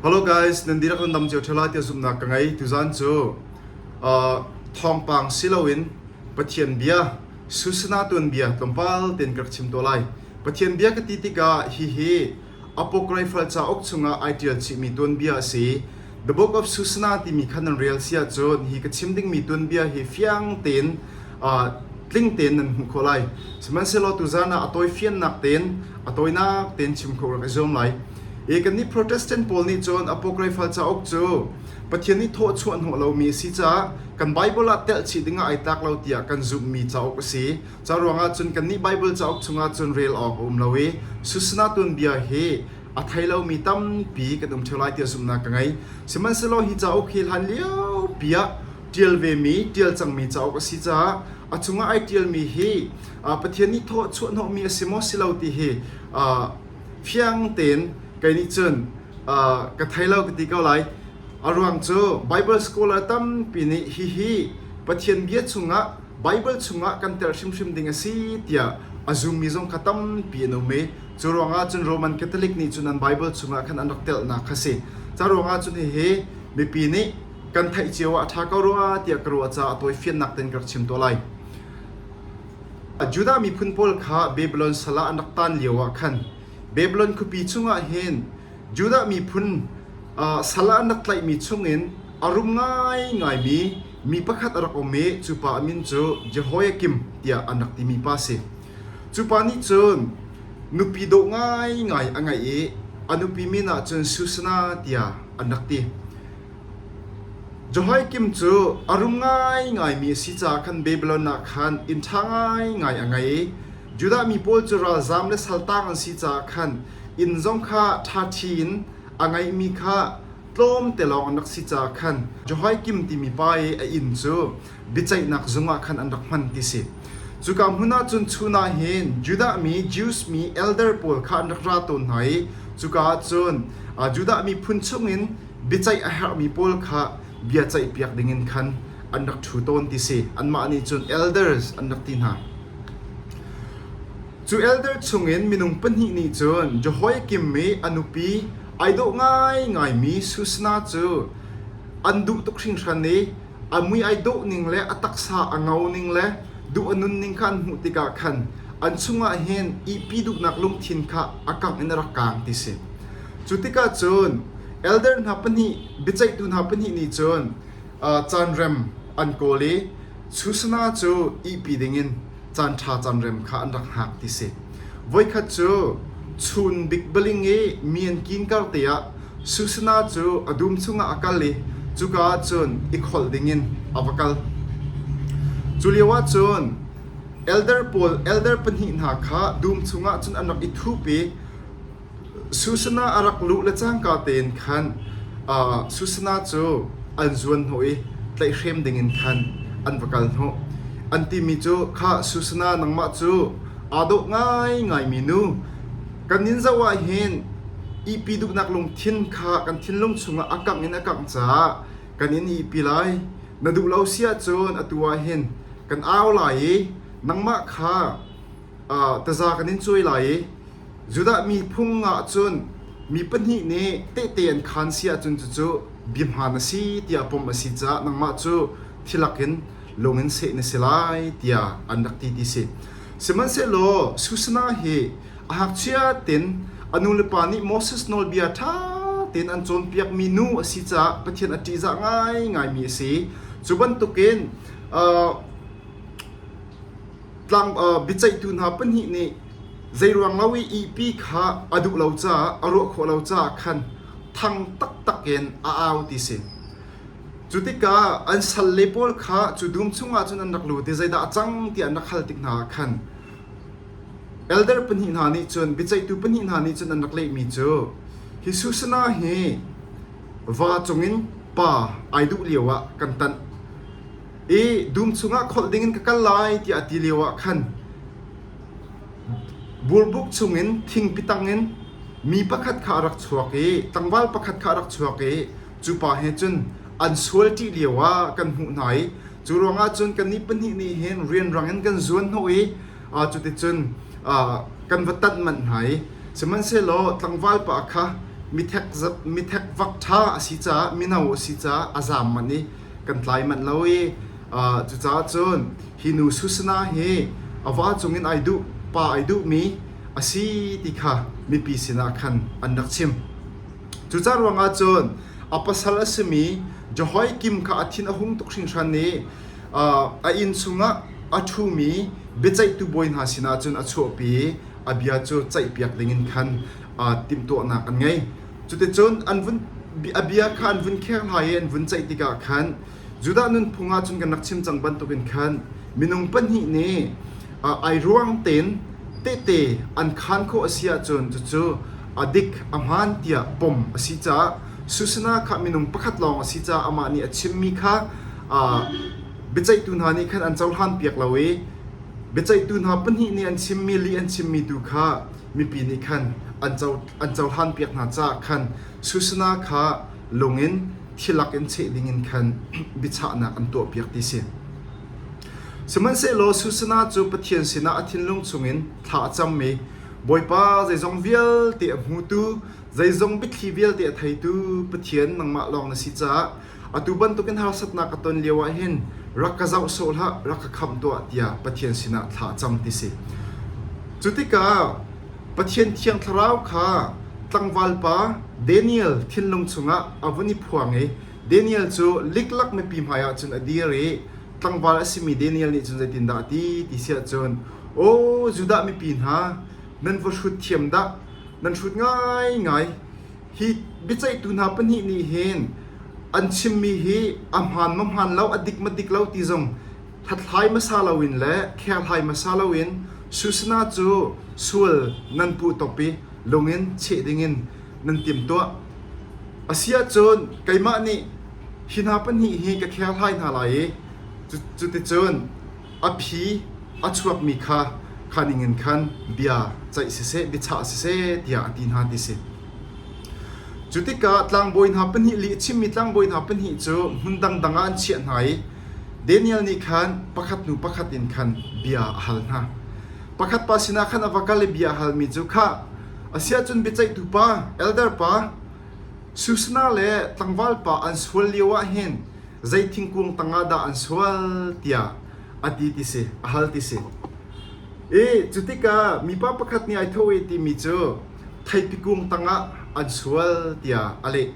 Hello guys, nan dihlak nan dam cio ṭheo lai tiah zumhnak ka ngei. Tuzaan cu uh, thawngpang si loin Pathian bia, Susana tuanbia tlawmpal tein ka rak chim tuah lai. Pathian bia ka ti tikah hihi Apocryphal cauk chungah ai ṭial chihmi tuanbia a si. The Book of Susana timi kha nan rel si ahcun hi ka chim dingmi tuanbia hi fiang tein uh, tling tein nan hmuh khawh lai. Sihmanhsehlaw tuzaan ah a tawifiannak tein, a tawinak tein chim khawh rak i zuam lai. I kannih Protestant pawl nih cun Apocryphal cauk cu Pathian nih thawhchuah hnawh lomi a si caah kan Baibal ah telh chih dingah ai tlak lo tiah kan zumhmi cauk a si. Ca ruangah cun kannih Baibal cauk chungah cun rel awk a um lo i Susana tuanbia hi a thei lomi tampi kan um ṭheo lai tiah zumhnak ka ngei. Sihmanhsehlaw hi cauk hi hlan liopi ah ṭial vemi, ṭial cangmi cauk a si caah a chungah ai ṭialmi hi Pathian nih thawhchuah hnawhmi a si maw si lo ti hi fiang tein kei nih cun ka thei lo ka ti ko lai. A ruang cu Bible scholar tampi nih hihi Pathian bia chungah Bible chungah kan telh hrimhrim ding a si tiah a zummi zong kha tampi an um i cu ruangah cun Roman Catholic nih cun an Bible chungah khan an rak telhnak kha si. Ca ruangah cun hihi mipi nih kan theih cio ah a ṭha ko rua tiah ka ruah caah a tawifiannak tein ka rak chim tuah lai. Judah miphun pawl kha Babylon sal ah an rak taan lioah khan Babylon khuapi chungah hin Judah miphun sal ah an rak tlaihmi chungin a rum ngaingaimi mi pakhat a rak um i cu pa a min cu Jehoiakim tiah an rak timi pa a si. Cu pa nih cun nupi dawh ngaingai a ngeih i a nupi min ah cun Susana tiah an rak ti. Jehoiakim cu a rum ngaingaimi a si caah khan Babylon ah khan inn ṭha ngaingai a ngei i Judah mi pawl cu ralzam le saltang an si caah khan inn zong kha ṭhaṭhi in a ngeihmi kha tlawmte lawng an rak si caah khan Jehoiakim timi pa i a inn cu biaceihnak zung ah khan an rak hman ti si. Cuka hmun ah cun chun ah hin Judah mi Jews mi elder pawl kha an rak ra tawn hna i cuka ah cun Judah miphun chungin biaceih a herhmi pawl kha bia ceihpiak dingin khan an rak ṭhu tawn ti si. Anmah nih cun elders an rak ti hna. Cu elder chungin minung pahnih nih cun Jehoiakim i a nupi ai dawh ngaingaimi Susana cu an duh tuk hringhran i a mui ai dawh ning le a taksa a ngo ning le duh a nun ning kha an hmuh tikah khan an chungah hin ihpi duhnak lungthin kha a kangh in a rak kaang ti si. Cu tikah cun elder hna pahnih biaceihtu hna pahnih nih cun caanrem an kawl i Susana cu ihpi dingin caanṭha caanrem kha an rak hngak ti si. Voikhat cu chun bikbaling i mi an kin kar te ah Susana cu a dum chungah a kal i cuka ah cun i kholh dingin a va kal. Cu lio ah cun elder pawl elder pahnih hna kha dum chungah cun an rak i thup i Susana a rak luh le cangka tein khan Susana cu an zuan hnawh i tlaihhrem dingin khan an va kal hnawh. An timi cu, Khah Susana, nangmah cu aa dawh ngaingaimi nu, kan nin zoh ah hin ihpi duhnak lungthin kha kan thinlung chungah a kangh in a kangh caah kan in ihpi lai. Na duh lo si ahcun atu ah hin kan au lai i nangmah kha taza kan in cuai lai i Judah mi phung ah cun mi pahnih nih tehte an khaan si ahcun cucu bia hmaan a si tiah pom a si caah nangmah cu thilak in lung in seh na si lai tiah an rak ti ti si. Sihmanhsehlaw Susana hi a ngakchia tein a nu le pa nih Moses nawlbia ṭha tein an cawnpiakmi nu a si caah Pathian a ṭihzah ngaingaimi a si. Cu bantukin tlang biaceihtu hna pahnih nih zeiruang lo i ihpi kha a duh lo caah a ruah khawh lo caah khan thang taktak in a au ti si. Cu tikah an salle pawl kha cu dum chungah cun an rak lut i zeidah a cang tiah an rak hal tik hna ah khan elder pahnih hna nih cun biaceihtu pahnih hna nih cun an rak lehmi cu hi Susana hi va cungin pa ai duh lio ah kan tanh i dum chungah kholh dingin ka kal lai tiah a ti lioah khan burbuk chungin thingpi tangin mi pakhat kha a rak chuak i tlangval pakhat kha a rak chuak i cu pa he cun an sual ṭi lioah kan hmuh hna i cu ruangah cun kannih pahnih nih hin rianrang in kan zuan hnawh i cuticun kan va tanh manh hna i sihmanhsehlaw tlangval pa kha mithek vak ṭha a si caah mino a si caah a zaam manh i kan tlai manh lo i cucaah cun hi nu Susana hi a va cungin ai duh pa ai duhmi a si ti kha mipi sinah khan an rak chim. Cucaah ruangah cun a pasal a simi Jehoiakim kha a thin a hung tuk hringhran i a inn chungah a ṭhumi biaceihtu bawi hna sinah cun a chuahpi i a bia cu ceihpiak dingin khan timhtuahnak an ngei. Cuticun an vun a bia kha an vun kherhlai i an vun ceih tikah khan Judah nunphung ah cun kan rak chim cang bantukin khan minung pahnih nih ai ruang tein tehte an khaan khawh a si ahcun cucu a dik a hmaan tiah pom a si caah Susana kha minung pakhat lawng a si caah amah nih a chimmi kha biaceihtu hna nih khan an cohlan piak lo i biaceihtu hna pahnih nih an chimmi lih an chimmi tu kha mipi nih khan an co an cohlan piak hna caah khan Susana kha lung in thilak in cheh dingin khan biachahnak an tuahpiak ti si. Sihmanhsehlaw Susana cu Pathian sinah a thinlung chungin thla a cam i Bawipa zeizong vialte a hmutu, zeizong biathli vialte a theitu Pathian nangmah lawng na si caah atu bantukin harsatnak ka ton lio ah hin rak ka zoh sawh hlah, rak ka khamh tuah tiah Pathian sinah thla a cam ti si. Cu tikah Pathian Thiang Thlarau kha tlangval pa Daniel thinlung chungah a vun i phuang i Daniel cu liklak mipi hmaiah cun a dir i tlangval a simi Daniel nih cun zeitindah a ti ti siah cun, Aw Judah mipi hna, nan va hrut thiam dah, nan hrut ngaingai. Hi biaceihtu hna pahnih nih hin an chimmi hi a hmaan ma hmaan lo, a dik ma dik lo ti zong hlathlai hmasa loin le kherhlai hmasa loin Susana cu sual nan puh top i lung in cheh dingin nan timhtuah. A si ahcun keimah nih hi hna pahnih hi ka kherhlai hna lai i cuticun a phi a chuakmi kha kha ningin khan bia ceih siseh, biachah siseh tiah a ti hna ti si. Cu tikah tlangbawi hna pahnih lih a chimmi tlangbawi hna pahnih cu hmun dangdang ah an chiah hna i Daniel nih khan pakhat hnu pakhat in khan bia a hal hna. Pakhat pa sinah khan a va kal i bia a halmi cu, Khah, a si ahcun biaceihtu pa, elder pa, Susana le tlangval pa an sual lio ah hin zei thingkung tangah dah an sual tiah a ti ti si, a hal ti si. I cu tikah mipa pakhat nih ai thawh i timi cu theipi kung tangah an sual tiah a leh.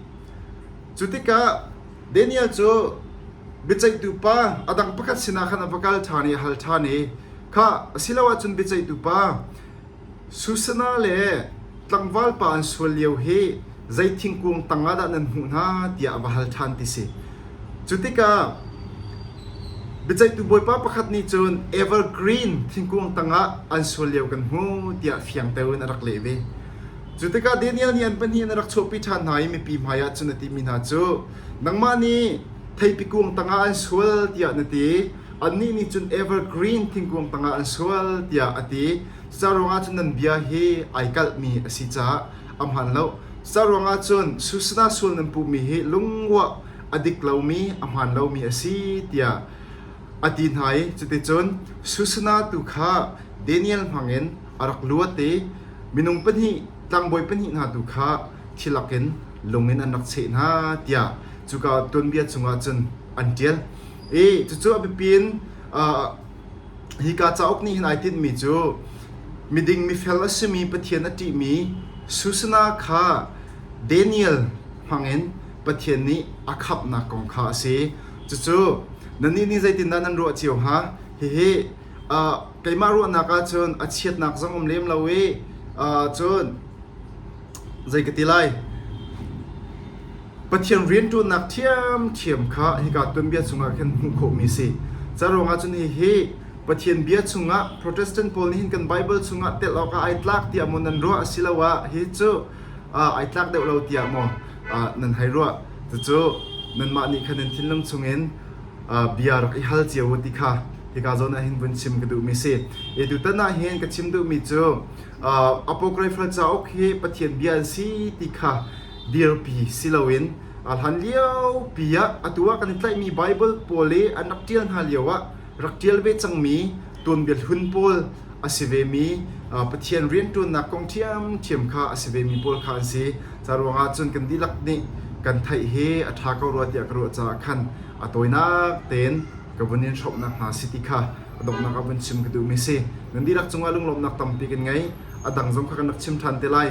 Cu tikah Daniel cu biaceihtu pa a dang pakhat sinah khan a va kal ṭhan i a hal ṭhan i, Khah, asiloah cun biaceihtu pa, Susana le tlangval pa an sual lio hi zei thingkung tangah dah nan hmuh hna tiah a va hal ṭhan ti si. Cu tikah biaceihtu bawipa pakhat nih cun evergreen thingkung tangah an sual lio kan hmu tiah fiang tein a rak leh ve. Cu tikah Daniel nih an pahnih in a rak chuahpi ṭhan hna i mipi hmaiah cun a timi hna cu, Nangmah nih theipi kung tangah an sual tiah na ti, annih nih cun evergreen thingkung tangah an sual tiah a ti. Cucaah ruangah cun nan bia hi ai kalhmi a si caah a hmaan lo. Cucaah ruangah cun Susana sual nan puhmi hi lungruah a dik lomi, a hmaan lomi a si tiah a ti hna i cuticun Susana tu kha Daniel hmangin a rak luat i minung pahnih tlangbawi pahnih hna tu kha thilak in lung in an rak cheh hna tiah cuka tuanbia chungah cun an ṭial. I cucu a biapi in hika cauk nih hin ai tinhmi cu miding mifel a simi Pathian a ṭihmi Susana kha Daniel hmangin Pathian nih a khamhnak kong kha a si. Cucu nannih nih zeitindah nan ruah cio hnga? Hihi keimah ruahnak ahcun a chiatnak zong um lem lo i cun zei ka ti lai Pathian rianṭuannak ṭhiamṭhiam kha hika tuanbia chungah khan hmuh khawhmi si. Ca ruangah cun hihi Pathian bia chungah Protestant pawl nih hin kan Bible chungah telh awkah ai tlak tiah maw nan ruah asiloah hi cu ai tlak deuh lo tiah maw nan hei ruah. Cucu nanmah nih khan nan thinlung chungin bia rak i hal cio u ti kha hika zawn ah hin vun chim ka duhmi si. I tutan ah hin ka chim duhmi cu Apocryphal cauk hi Pathian bia an si ti kha dirpi si loin hlan liopi ah atu ah kan i tlaihmi Bible pawl i an rak ṭial hna lio ah rak ṭial ve cangmi tuanbia hlun pawl a si vemi Pathian rianṭuannak kong ṭhiamṭhiam kha a si vemi pawl kha an si. Ca ruangah cun kan dihlak nih kan theih hi a ṭha ko rua tiah ka ruah caah khan a tawinak tein ka vun in hrawmhnak hna si ti kha a donghnak ah vun chim ka duhmi si. Nan dihlak cungah lunglawmhnak tampi kan ngei. A dang zong kha kan rak chim ṭhan te lai.